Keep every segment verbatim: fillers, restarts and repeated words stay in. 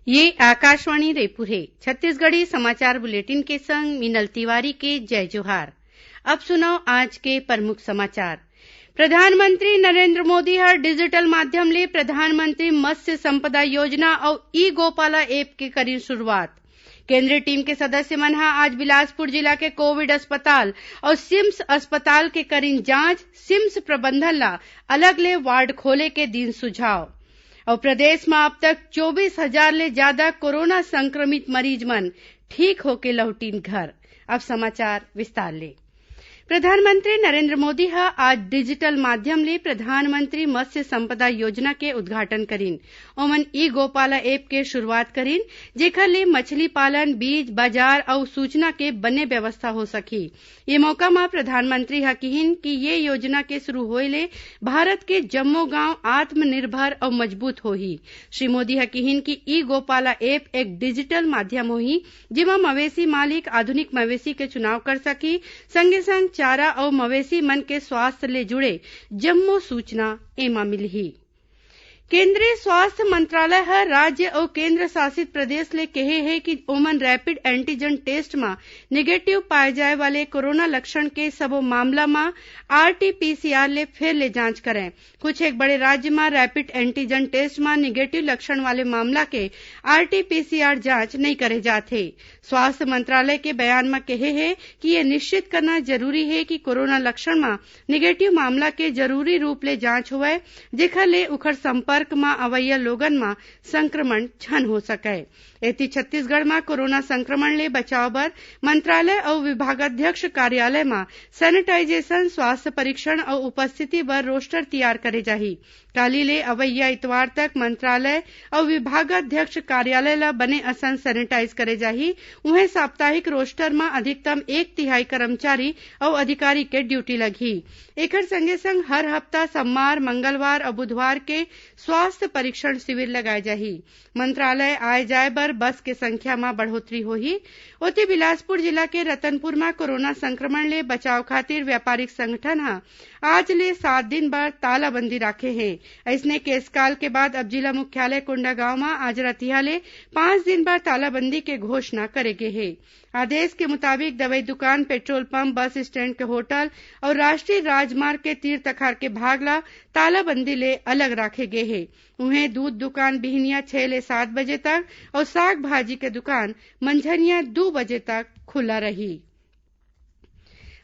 ये आकाशवाणी रायपुर हे। छत्तीसगढ़ी समाचार बुलेटिन के संग मीनल तिवारी के जय जोहार। अब सुनव आज के प्रमुख समाचार। प्रधानमंत्री नरेंद्र मोदी ह डिजिटल माध्यम ले प्रधानमंत्री मत्स्य संपदा योजना अउ ई गोपाला ऐप के करिन शुरुआत। केंद्रीय टीम के सदस्य मन ह आज बिलासपुर जिला के कोविड अस्पताल अउ सिम्स अस्पताल के करिन जांच, सिम्स प्रबंधन ला अलग ले वार्ड खोले के दीन सुझाव। अउ प्रदेश म अब तक चौबीस हजार ले जादा कोरोना संक्रमित मरीज मन ठीक होके लहुटिन घर। अब समाचार विस्तार ले। प्रधानमंत्री नरेंद्र मोदी ह आज डिजिटल माध्यम ले प्रधानमंत्री मत्स्य संपदा योजना के उद्घाटन करिन। ओमन ई गोपाला ऐप के शुरुआत करिन, जेखर ले मछली पालन, बीज, बाजार अउ सूचना के बने व्यवस्था हो सकही। ये मौका म प्रधानमंत्री ह किहिन कि ये योजना के शुरू होए ले भारत के जम्मो गांव आत्मनिर्भर अउ मजबूत होही। श्री मोदी ह किहिन कि ई गोपाला ऐप एक डिजिटल माध्यम होही, जेमा मवेशी मालिक आधुनिक मवेशी के चुनाव कर सकही, संगे संग चारा अउ मवेशी मन के स्वास्थ्य ले जुड़े जम्मो सूचना एमा मिलही। केंद्रीय स्वास्थ्य मंत्रालय ह राज्य अउ केंद्र शासित प्रदेश ले केहे हे कि ओमन रैपिड एंटीजन टेस्ट म नेगेटिव पाए जाए वाले कोरोना लक्षण के सबो मामला म आरटीपीसीआर ले फेर ले जांच करंय। कुछ एक बड़े राज्य म रैपिड एंटीजन टेस्ट म नेगेटिव लक्षण वाले मामला के आरटीपीसीआर जांच नइ करे जात हे। स्वास्थ्य मंत्रालय के बयान म केहे हे कि ये निश्चित करना जरूरी हे कि कोरोना लक्षण म नेगेटिव मामला के जरूरी रूप ले जांच होवय, जेखर ले उखर संपर्क म अवइया लोगन म संक्रमण झन हो सकय। एती छत्तीसगढ़ म कोरोना संक्रमण ले बचाव बर मंत्रालय अउ विभागाध्यक्ष कार्यालय म सैनिटाइजेशन, स्वास्थ्य परीक्षण अउ उपस्थिति बर रोस्टर तियार करे जाही। काली ले अवइया इतवार तक मंत्रालय अउ विभागाध्यक्ष कार्यालय ल बने असन सैनिटाइज करे जाही। उहें, साप्ताहिक रोस्टर म अधिकतम एक तिहाई कर्मचारी अउ अधिकारी के ड्यूटी लगही। एखर संगे संग हर हफ्ता सोमवार, मंगलवार अउ बुधवार के स्वास्थ्य परीक्षण शिविर लगाए जाही। मंत्रालय आए जाए बर बस के संख्या म बढ़ोतरी होही। ओती, बिलासपुर जिला के रतनपुर म कोरोना संक्रमण ले बचाव खातिर व्यापारिक संगठन ह आज ले सात दिन बर तालाबंदी राखे हे। अइसने केसकाल के बाद अब जिला मुख्यालय कोंडागांव म आज रतिहा ले पांच दिन बर तालाबंदी के घोषणा करे गे हे। आदेश के मुताबिक, दवई दुकान, पेट्रोल पंप, बस स्टैंड के होटल अउ राष्ट्रीय राजमार्ग के तीर तखार के भाग ला तालाबंदी ले अलग राखे गे हे। उहें, दूध दुकान बिहनिया छह ले सात बजे तक अउ साग भाजी के दुकान मंझनिया दू बजे तक खुला रही।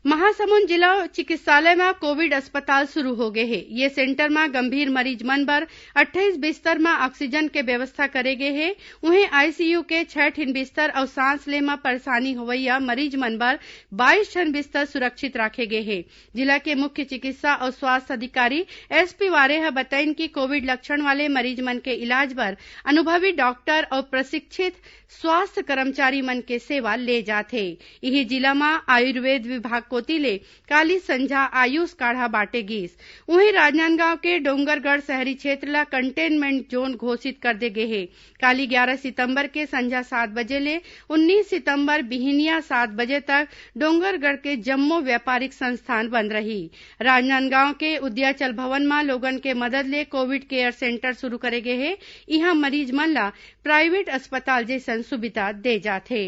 महासमुंद जिला चिकित्सालय म कोविड अस्पताल शुरू हो गे हे। ये सेंटर म गंभीर मरीज मन बर अट्ठाईस बिस्तर म ऑक्सीजन के व्यवस्था करे गे हे। उहें, आईसीयू के छह ठिन बिस्तर अउ सांस ले म परेशानी होवइया मरीज मन बर बाईस ठन बिस्तर सुरक्षित राखे गे हे। जिला के मुख्य चिकित्सा अउ स्वास्थ्य अधिकारी एसपी वारे ह बताइन कि कोविड लक्षण वाले मरीज मन के इलाज बर अनुभवी डॉक्टर अउ प्रशिक्षित स्वास्थ्य कर्मचारी मन के सेवा ले जाथे। इही जिला म आयुर्वेद विभाग कोति ले काली संझा आयुष काढ़ा बांटे गीस। उहें, राजनांदगांव के डोंगरगढ़ शहरी क्षेत्र ल कंटेनमेंट जोन घोषित कर दे गे हे। काली ग्यारा सितंबर के संझा सात बजे ले उन्नीस सितंबर बिहिनिया सात बजे तक डोंगरगढ़ के जम्मो व्यापारिक संस्थान बंद रही। राजनांदगांव के उदयाचल भवन म लोगन के मदद ले कोविड केयर सेंटर शुरू करे गे हे। इहां मरीज मन ला प्राइवेट अस्पताल जइसन सुविधा दे जाथे।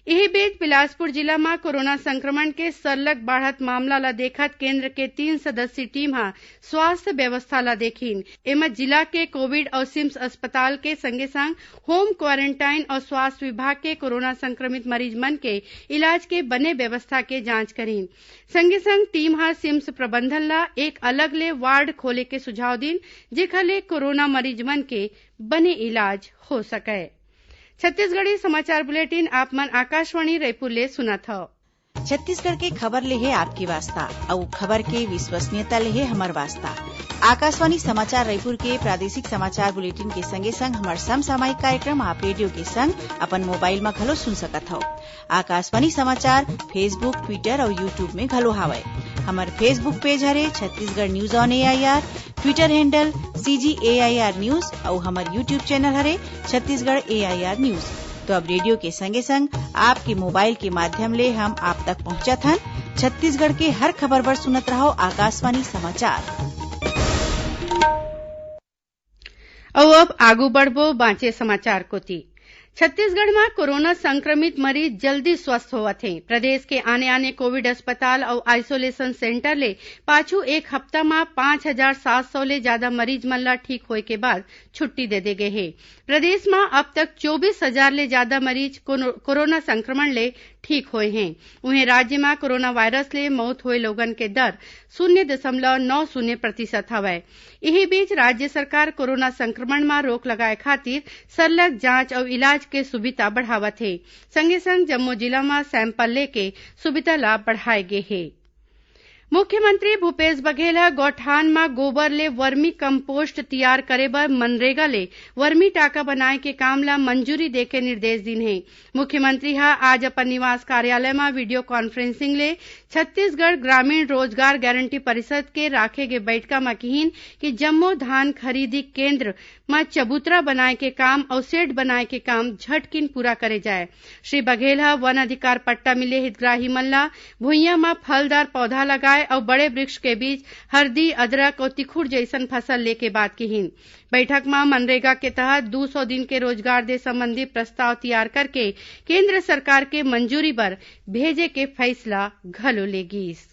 इही बीच, बिलासपुर जिला म कोरोना संक्रमण के सरलग बाढ़त मामला ल देखत केंद्र के तीन सदस्यीय टीम ह स्वास्थ्य व्यवस्था ल देखिन। एमा जिला के कोविड अउ सिम्स अस्पताल के संगे संग होम क्वारंटाइन अउ स्वास्थ्य विभाग के कोरोना संक्रमित मरीज मन के इलाज के बने व्यवस्था के जांच करिन। संगे संग टीम ह सिम्स प्रबंधन ल एक अलग ले वार्ड खोले के सुझाव दिन, जेखर ले कोरोना मरीज मन के बने इलाज हो सकय। छत्तीसगढ़ी समाचार बुलेटिन आप मन आकाशवाणी रायपुर ले सुनत हव। छत्तीसगढ़ के खबर ले हे आपके वास्ता, अउ खबर के विश्वसनीयता ले हे हमर वास्ता। आकाशवाणी समाचार रायपुर के प्रादेशिक समाचार बुलेटिन के संगे संग हमर समसामयिक कार्यक्रम आप रेडियो के संग अपन मोबाइल म घलो सुन सकत हव। आकाशवाणी समाचार Facebook, Twitter अउ YouTube में घलो हावय। हमर Facebook पेज हरे Chhattisgarh news on AIR, Twitter handle CG AIR news अउ हमर YouTube चैनल हरे छत्तीसगढ़ एआईआर न्यूज। तो अब रेडियो के संगे संग आपके मोबाइल के माध्यम ले हम आप तक पहुंचत हन। छत्तीसगढ़ के हर खबर बर सुनत रहव आकाशवाणी समाचार। अउ अब आगू बढ़बो बांचे समाचार कोति। छत्तीसगढ़ म कोरोना संक्रमित मरीज जल्दी स्वस्थ होवत हें। प्रदेश के आने-आने कोविड अस्पताल अउ आइसोलेशन सेंटर ले पाछू एक हफ्ता म पाँच हजार सात सौ ले जादा मरीज मन ल ठीक होय के बाद छुट्टी दे दे गे हे। प्रदेश म अब तक चौबीस हजार ले जादा मरीज कोनो-, कोरोना संक्रमण ले ठीक होय हें। उहें, राज्य म कोरोना वायरस ले मौत होय लोगन के दर शून्य दशमलव नौ शून्य प्रतिशत हवय। इही बीच, राज्य सरकार कोरोना संक्रमण म रोक लगाए खातिर सरलग जांच अउ इलाज के सुविधा बढ़ावत हे। संगे-संग जम्मो जिला म सैंपल लेके सुविधा ला बढ़ाए गे हे। मुख्यमंत्री भूपेश बघेल ह गौठान म गोबर ले वर्मी कंपोस्ट तियार करे बर मनरेगा ले वर्मी टाका बनाए के काम ला मंजूरी देके निर्देश दीन हे। मुख्यमंत्री ह आज अपन निवास कार्यालय म वीडियो कॉन्फ्रेंसिंग ले छत्तीसगढ़ ग्रामीण रोजगार गारंटी परिषद के राखे गे बइठका म किहीन कि जम्मो धान खरीदी केंद्र म चबूतरा बनाए के काम अउ शेड बनाए के काम झटकिन पूरा करे जाए। श्री बघेल ह वन अधिकार पट्टा मिले हितग्राही मन ल भुइयां म फलदार पौधा लगाए अउ बड़े वृक्ष के बीच हरदी, अदरक अउ तिखुर जइसन फसल ले के बात किहीन। बइठक म मनरेगा के तहत दू सौ दिन के रोजगार दे संबंधी प्रस्ताव तियार करके केंद्र सरकार के मंजूरी बर भेजे के फइसला घलो ले गीस।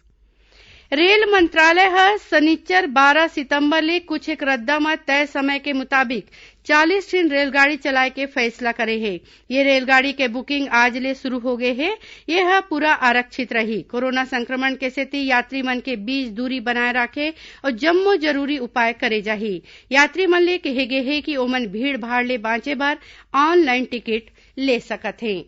रेल मंत्रालय ह सनिच्चर बारह सितंबर ले कुछ एक रद्दा म तय समय के मुताबिक चालीस ठिन रेलगाड़ी चलाए के फइसला करे हे। ये रेलगाड़ी के बुकिंग आज ले शुरू हो गे हे। ये ह पूरा आरक्षित रही। कोरोना संक्रमण के सेती यात्री मन के बीच दूरी बनाए राखे अउ जम्मो जरूरी उपाय करे जाही। यात्री मन ले कहे गे हे कि ओमन भीड़-भाड़ ले बांचे बर ऑनलाइन टिकट ले सकत हें।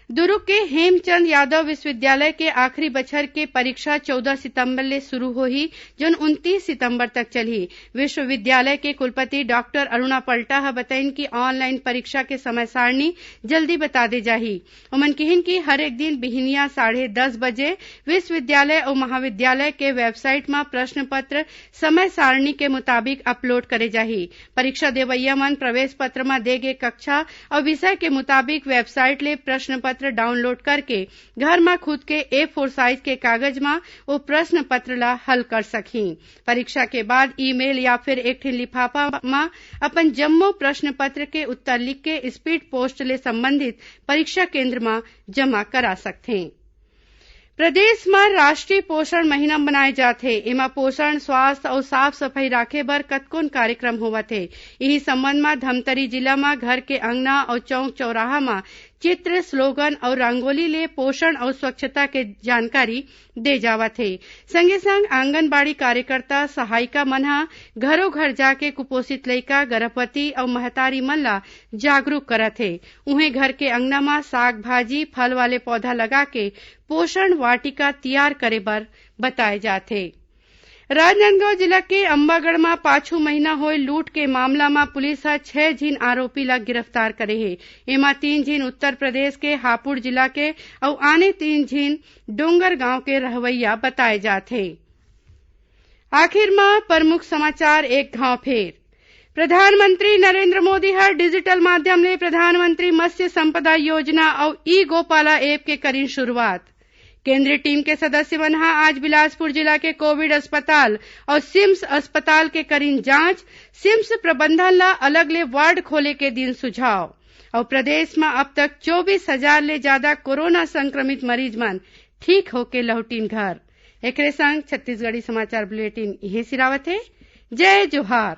दुरूग के हेमचंद यादव विश्वविद्यालय के आखिरी बछर के परीक्षा चौदह सितंबर ले शुरू होही, जोन उनतीस सितंबर तक चलही। विश्वविद्यालय के कुलपति डॉक्टर अरुणा पलटा ह बतइन कि ऑनलाइन परीक्षा के समय सारणी जल्दी बता दे जाही। ओमन किहीन कि हर एक दिन बिहिनिया साढ़े दस बजे विश्वविद्यालय अउ महाविद्यालय के वेबसाइट म प्रश्न पत्र समय सारणी के मुताबिक अपलोड करे जाही। परीक्षा देवइया मन प्रवेश पत्र म दे गे कक्षा अउ विषय के मुताबिक वेबसाइट ले प्रश्न पत्र डाउनलोड करके घर म खुद के ए फोर साइज के कागज म ओ प्रश्न पत्र ला हल कर सकही। परीक्षा के बाद ईमेल या फिर एक ठिन लिफाफा म अपन जम्मो प्रश्न पत्र के उत्तर लिख के स्पीड पोस्ट ले संबंधित परीक्षा केंद्र म जमा करा सकथें। प्रदेश म राष्ट्रीय पोषण महीना मनाए जात हे। एमा पोषण, स्वास्थ्य अउ साफ सफाई राखे बर कतकोन कार्यक्रम होवत हे। इही संबंध म धमतरी जिला म घर के अंगना अउ चौक चौराहा म चित्र, स्लोगन अउ रंगोली ले पोषण अउ स्वच्छता के जानकारी दे जावत हे। संगे संग आंगनबाड़ी कार्यकर्ता, सहायिका मन ह घरो घर जाके कुपोषित लइका, गर्भवती अउ महतारी मन ला जागरूक करत हे। उहें, घर के अंगना म साग भाजी, फल वाले पौधा लगा के पोषण वाटिका तियार करे बर बताए जात हे। राजनांदगांव जिला के अंबागढ़ म पाछू महीना होए लूट के मामला म पुलिस ह छह झिन आरोपी ला गिरफ्तार करे हे। एमा तीन झिन उत्तर प्रदेश के हापुड़ जिला के अउ आने तीन झिन डोंगरगांव के रहवइया बताए जात हे। आखिर म प्रमुख समाचार एक घांव फेर। प्रधानमंत्री नरेंद्र मोदी ह डिजिटल माध्यम ले प्रधानमंत्री मत्स्य संपदा योजना अउ ई गोपाला ऐप के करिन शुरुआत। केंद्रीय टीम के सदस्य मन ह आज बिलासपुर जिला के कोविड अस्पताल अउ सिम्स अस्पताल के करिन जांच, सिम्स प्रबंधन ल अलग ले वार्ड खोले के दिन सुझाव। अउ प्रदेश म अब तक चौबीस हजार ले जादा कोरोना संक्रमित मरीज मन ठीक होके लहुटिन घर। एकरे संग छत्तीसगढ़ी समाचार बुलेटिन इहें सिरावत हे। जय जोहार।